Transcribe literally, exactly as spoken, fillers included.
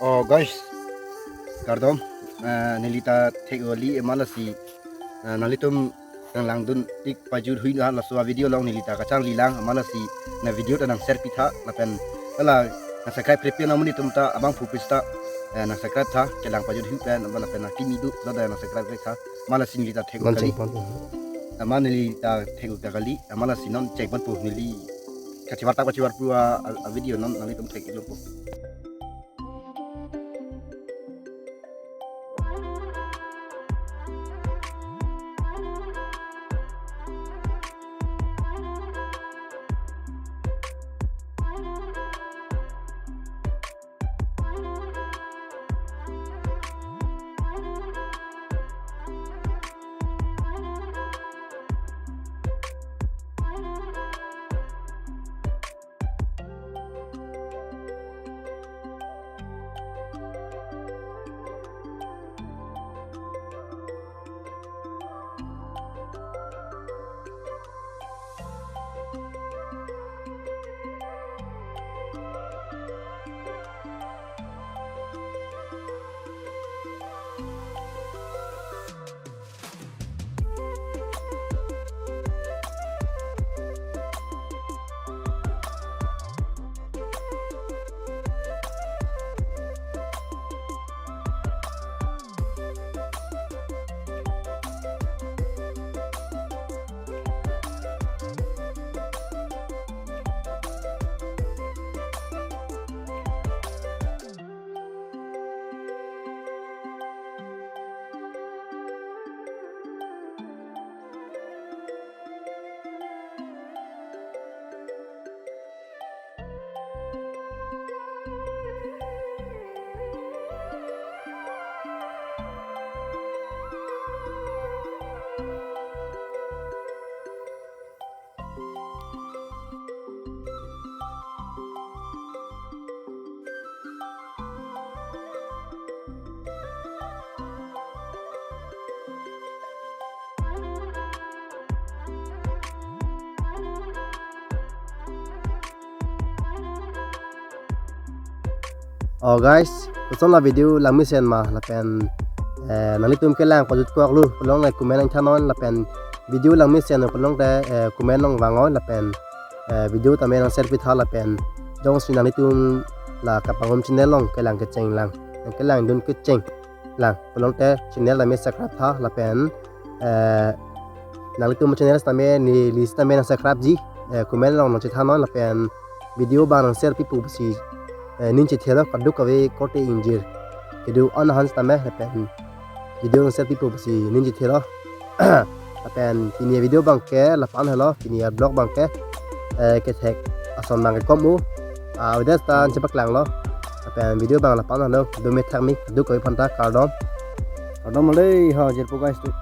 Oh guys, kardom, eh, neli ta thek-o kali, amat lasi, eh, nanglitum nanglangdun tik pajut hui na laso a-video along neli ta kachanglilang, amat lasi na video ta nang share pitha, lapen hala nang subscribe-re pi amonit atum ta abangphu pusita, eh, nang subscribe tha, kelang pajut hui pen, amat lapen nang kimi do, lo da nang subscribe tha, amat lasi neli ta thek-o kali. Manching pon. Amat neli ta thek-o kali, amat lasi non chengponpo neli. Kachivar ta kachivar pu a, a, a-video non nanglitum thek-iklo po. Oh guys, koson la video langmesen ma lapen, eh, nanglitum kelang pajut koklo, pulote comment nangthanon lapen video langmesen pulote, eh, comment nangvangnon lapen, eh, video tame nang share pitha lapen jongsi nanglitum la Kapangrum channel along kelang kecheng lang, nang kelangdun kecheng lang pulote channel tame subscribe tha lapen, eh, nanglitum channel tame neli tame nang subscribe ji, eh, comment along nangchethanon lapen video abang nang share pipo pusi, eh, ning chethelo kadokave korte ingjir kedo an han tame lapen video nang share pipo pusi ning chethelo. Lapen pini video abangke lapu-an helo, pini a-vlog abangke, eh, kethek ason abangke kom u, ah, udah stan chepaklanglo. Lapen video abang lapu-an helo, dome thakmi, kadokave aphanta kardom. Kardom alei, ha, jirpo guys tu.